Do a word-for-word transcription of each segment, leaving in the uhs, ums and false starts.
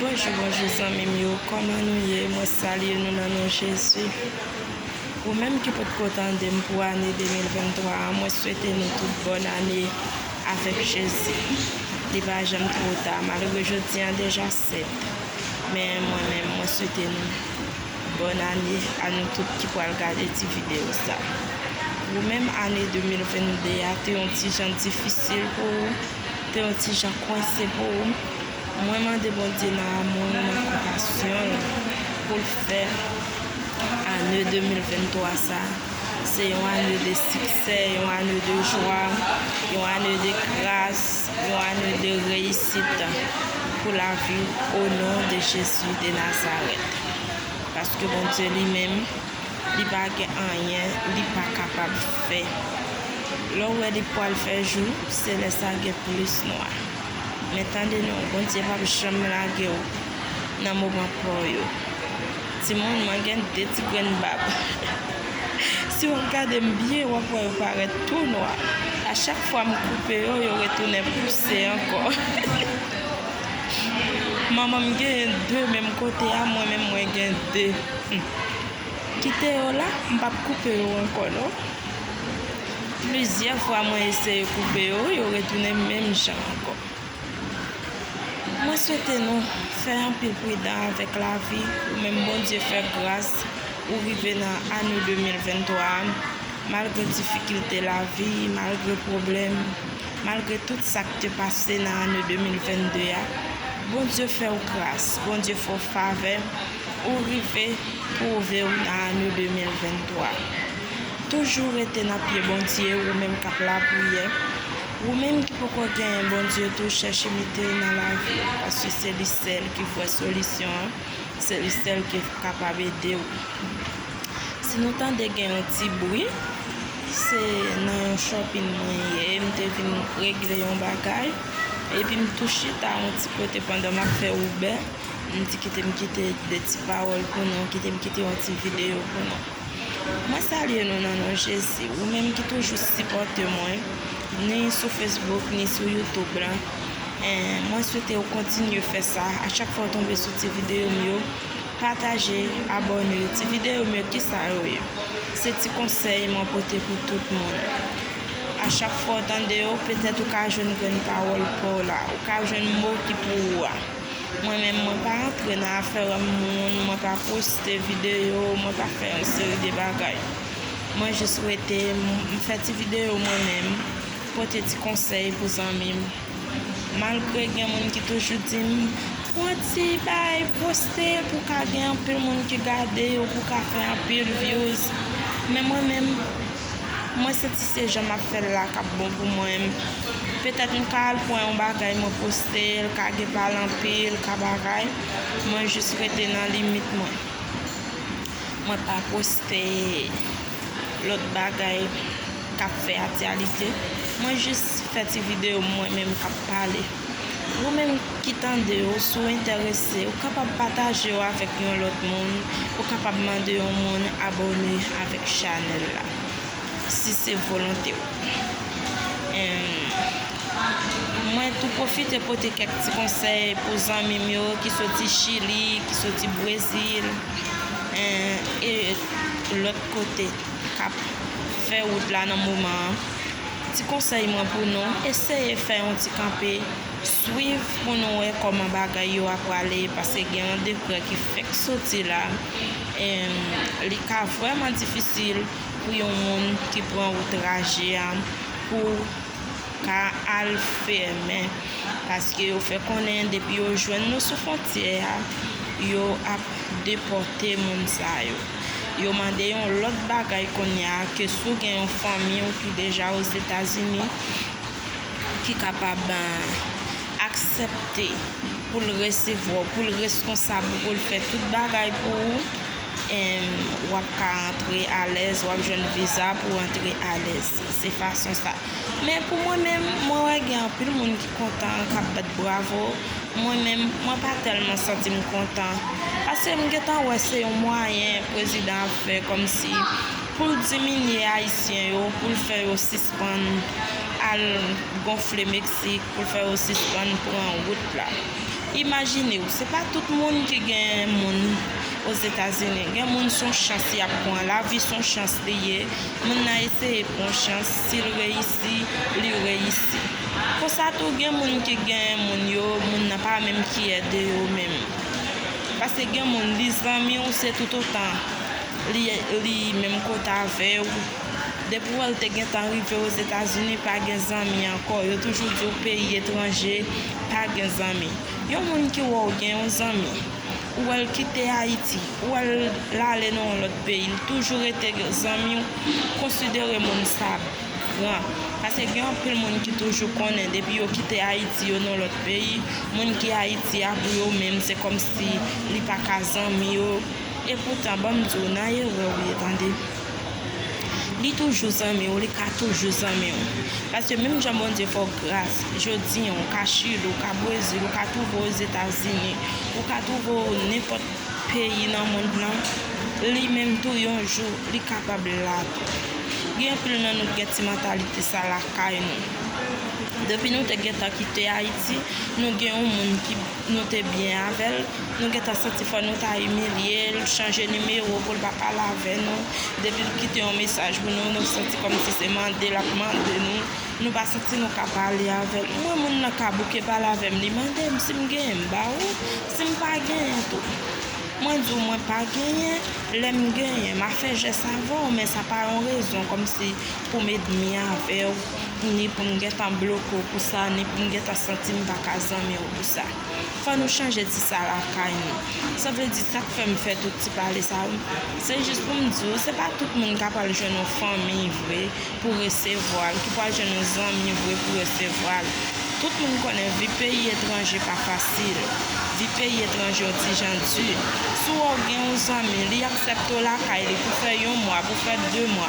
Bonjou, bonjou zanmi m yo, kòman nou ye? Mwen salye nou nan non Jezi. Ou menm ki potko tande m pou ane de mil venntwa a, mwen swete nou tout bòn ane avèk Jezi. Li pa janm twò ta, malgre jodi a deja sèt. Men mwen menm, mwen swete nou bòn ane a nou tout ki pral gade ti videyo sa. Ou menm, ane de mil vennde a te yon ti jan difisil pou ou, te yon ti jan kwense pou ou. Mwen mande Bondye nan amou l, nan konpasyon l, pou l fè ane de mil venntwa sa se yon ane de siksè, yon ane de jwa, yon ane de gras, yon ane de reyisit pou lavi w, o non de Jezi de Nazarèt. Paske Bondye li menm, li pa gen anyen li pa kapab fè. Lè w wè li pwal fè jou, se lè sa gen plis nwa. Men tande non, Bondye p ap janm lage w nan moman pa w yo. Timoun, mwen gen de ti grenn bab. Si w ap gade m byen, w ap wè yo parèt tou nwa. A chak fwa m koupe yo, yo retounen pouse ankò. Manman m genyen de menm kote a, mwen menm mwen gen de. Hmm. Kite yo la, m p ap koupe yo ankò non. Plizyè fwa mwen eseye koupe yo, yo retounen menm jan ankò. Mwen swete nou fè anpil pridan avèk lavi, ou menm Bondye fè gras, ou rive nan ane de mil venntwa a, malgre difikilte lavi, malgre pwoblèm, malgre tout sa k te pase nan ane de mil vennde a, Bondye fè w gras, Bondye fè w favè, ou rive twouve w nan ane de mil venntwa. Toujou rete nan pye Bondye, ou menm k ap lapriyè. Ou menm ki poko genyen Bondye tou, chèche mete l nan lavi w, paske se li sèl ki vrè solisyon an, se li sèl ki kapab ede w. Si nou tande gen yon ti bri, se nan yon shopping mwen ye, m te vin regle yon bagay, epi m tou chita yon ti kote pandan m ap fè Uber, m di kite m kite de ti pawòl pou nou, kite m kite yon ti videyo pou nou. Mwen salye nou nan non Jezi. Ou menm ki toujou sipòte mwen, ni sou Facebook, ni sou YouTube la. Eh, mwen swete w kontinye fè sa. A chak fwa w tonbe sou ti videyo m yo, pataje, abòne. Ti videyo m yo, kisa yo ye? Se ti konsèy mwen pote pou tout moun. A chak fwa w tande yo, petèt ou ka jwenn grenn pawòl pa w la, ou ka jwenn mo ki pou ou a. Mwen menm, mwen pa antre nan afè moun, mwen pa poste videyo, mwen pa fè yon seri de bagay. Mwen jis rete, m, m fè ti videyo mwen menm, pote ti konsèy pou zanmi m. Malgre gen moun ki toujou di m, pran ti bay, poste l pou ka gen anpil moun ki gade yo, pou ka fè anpil views. Men mwen menm, mwen santi se jan m ap fè l la k ap bon pou mwen. Petèt m ka al pran yon bagay, mwen poste l, ka gen pale anpil, ka bagay. Mwen jis rete nan limit mwen. Mwen pa poste lòt bagay k ap fè aktyalite. Mwen jis fè ti videyo mwen menm k ap pale. Ou menm ki tande yo, si w enterese, ou kapab pataje yo avèk yon lòt moun, ou kapab mande yon moun abòne avèk chanèl la, si se volonte w. Em, mwen tou pwofite pote kèk ti konsèy pou zanmi m yo ki soti Chili, ki soti Brezil, em, e lòt kote k ap fè wout la nan moman an. Ti konsèy mwen pou nou, eseye fè yon ti kanpe, swiv pou nou wè kòman bagay yo ap prale, paske gen yon dekrè ki fèk soti la. Em, li ka vrèman difisil pou yon moun ki pran wout raje a pou ka al fèmen, paske yo fè konnen depi yo jwenn nou sou fwontyè a, yo ap depòte moun sa yo. Yo mande yon lòt bagay kounye a, ke si w gen yon fanmi w ki deja Ozetazini, ki kapab, eh, aksepte pou l resevwa w, pou l reskonsab ou, pou l fè tout bagay pou ou, em, w ap ka antre alèz, w ap jwenn viza pou w antre alèz. Se fason sa. Men pou mwen menm, mwen wè gen anpil moun ki kontan, k ap bat bravo. Mwen menm, mwen pa tèlman santi m kontan. Paske m gentan wè se yon mwayen prezidan ap fè kòmsi pou l diminye Ayisyen yo, pou l fè yo sispann al gonfle Meksik, pou l fè yo sispann pran wout la. Imajine w, se pa tout moun ki gen moun Ozetazini. Gen moun se yon chans y ap pran. Lavi se yon chans li ye. Moun nan eseye pran chans. Si l reyisi, li reyisi. Konsa tou, gen moun ki gen moun yo, moun nan pa menm ki ede yo menm. Paske gen moun, li zanmi w, se toutotan li, li menm kote avè w. Depi w wè l te gentan rive Ozetazini, pa gen zanmi ankò. Yo toujou di w peyi etranje pa gen zanmi. Yon moun ki wè w gen yon zanmi, ou wè l kite Ayiti, ou wè l ale nan yon lòt peyi, l toujou rete zanmi w, konsidere moun sa gran. Paske gen anpil moun ki toujou konnen, depi yo kite Ayiti, yo nan lòt peyi, moun ki Ayiti a, pou yo menm, se kòmsi li pa ka zanmi yo. Epoutan, ban m di w, nan erè w ye, tande. Li toujou zanmi w, li ka toujou zanmi w. Paske menm jan Bondye fè w gras, jodi a, ou ka Chili, ou ka Brezil, ou ka twouve w Ozetazini, ou ka twouve w nenpòt peyi nan mond lan, li menm tou, yon jou, li kapab la tou. Gen anpil nan nou ki gen ti mantalite sa lakay nou. Depi nou te gentan kite Ayiti, nou gen yon moun ki nou te byen avè l, nou gentan santi fò nou ta imilye l, chanje nimewo pou l pa pale avè nou. Depi l kite yon mesaj pou nou, nou santi kòmsi se mande l ap mande nou. Nou pa santi nou ka pale avè l. Mwen, moun nan ka bouke pale avè m, li mande m si m genyen, m ba ou. Si m pa genyen tou, mwen di w mwen pa genyen. Lè m genyen, m a fè jès avè w, men sa pa yon rezon kòmsi pou m ènmi avè w, ni pou m gentan bloke w pou sa, ni pou m gentan santi m pa ka zanmi w pou sa. Fò nou chanje ti sa lakay nou. Sa vle di, sa k fè m fè tout ti pale sa yo, se jis pou m di w, se pa tout moun k ap al jwenn yon fanmi vre pou resevwa l, ki pral jwenn yon zanmi vre pou resevwa l. Tout moun konnen vi peyi etranje pa fasil. Vi peyi etranje yon ti jan di. Si w wè w gen yon zanmi, li aksepte w lakay li pou fè yon mwa, pou fè de mwa,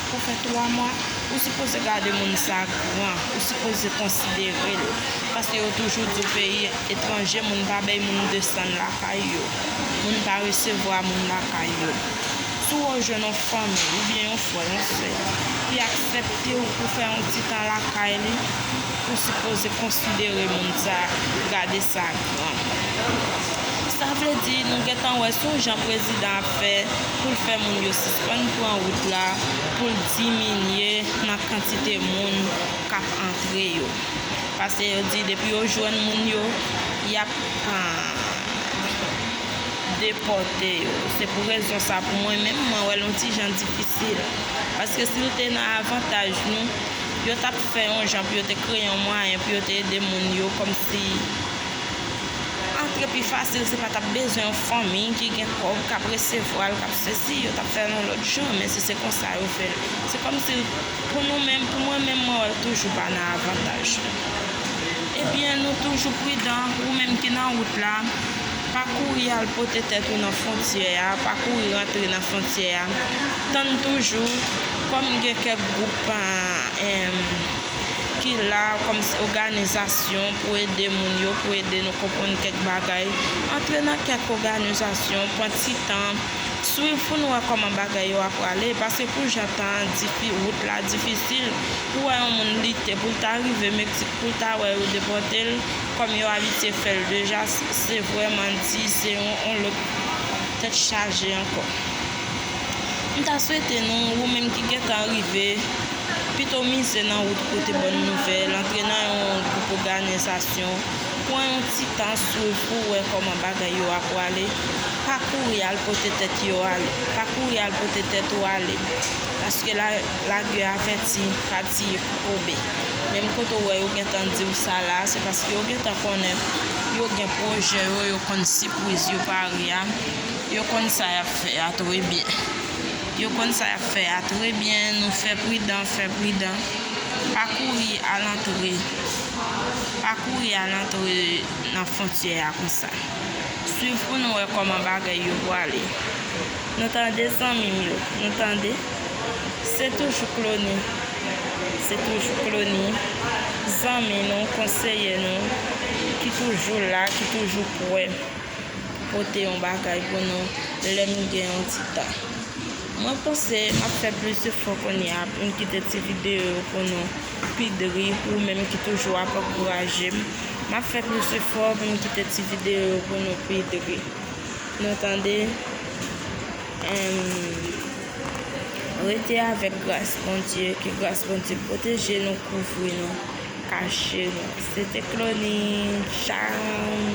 pou fè twa mwa, ou sipoze gade moun sa gran, ou sipoze konsidere l. Paske yo toujou di w peyi etranje, moun pa bay moun desann lakay yo. Moun pa resevwa moun lakay yo. Si w jwenn yon fanmi oubyen yon frè, yon sè ki aksepte w pou fè yon ti tan lakay li, ou sipoze konsidere moun sa, gade sa gran. Sa vle di, nou gentan wè se yon jan prezidan ap fè pou l fè moun yo sispann pran wout la, pou l diminye nan kantite moun k ap antre yo. Paske yo di, depi yo jwenn moun yo, y ap, ah, depòte yo. Se pou rezon sa, pou mwen menm, mwen wè l yon ti jan difisil. Paske si l te nan avantaj nou, yo t ap fè yon jan pou yo te kreye yon mwayen pou yo te ede moun yo, kòmsi antre pi fasil, se pa t ap bezwen yon fanmi ki gen kòb, k ap resevwa l, k ap sezi, yo t ap fè l yon lòt jan, men si se konsa yo fè l. Se kòmsi pou nou menm, pou mwen menm, mwen wè l toujou pa nan avantaj nou. Ebyen, nou toujou pridan, ou menm ki nan wout la, pa kouri al pote tèt ou nan fwontyè a, pa kouri rantre nan fwontyè a. Tann toujou, kòm gen kèk gwoup, ah, em, ki la kòm òganizasyon pou ede moun yo, pou ede nou konprann kèk bagay. Antre nan kèk òganizasyon, pran ti tan, swiv pou nou wè kòman bagay yo ap prale, paske pou jan tan an difi-, wout la difisil, pou wè yon moun lite pou l ta rive Meksik, pou l ta wè yo depòte l, kòm yo abitye fè l deja, s-, se vrèman di, se yon, yon lòt tèt chaje ankò. M ta swete nou, ou menm ki gentan rive, pito mize nan wout pote bòn nouvèl, antre nan yon gwoup òganizasyon, pran yon ti tan swiv pou wè kòman bagay yo ap prale. Pa kouri al pote tèt yo ale, pa kouri al pote tèt ou ale, paske la, lagè avèti pa tiye pou koube. Menm kote w wè yo gentan di w sa la, se paske yo gentan konnen yo gen pwojè yo, yo konn sipriz yo pare a. Yo konn sa y ap fè a trè byen. Yo konn sa y ap fè a trè byen. Nou fè pridan, fè pridan. Pa kouri al antre. Pa kouri al antre nan fwontyè a konsa. Swiv pou nou wè kòman bagay yo prale. Nou tande, zanmi m yo? Nou tande? Se toujou Clony. Se toujou Clony, zanmi nou, konseye nou, ki toujou la, ki toujou prè pote yon bagay pou nou lè m gen yon ti tan. Mwen panse m ap fè plis efò kounye a pou m kite ti videyo yo pou nou pi dri, ou menm ki toujou ap ankouraje m. M ap fè plis efò pou m kite ti videyo yo pou nou pi dri. Nou tande? Em, rete avèk gras Bondye, ke gras Bondye pwoteje nou, kouvri nou, kache nou. Se te Clonie, tchaw.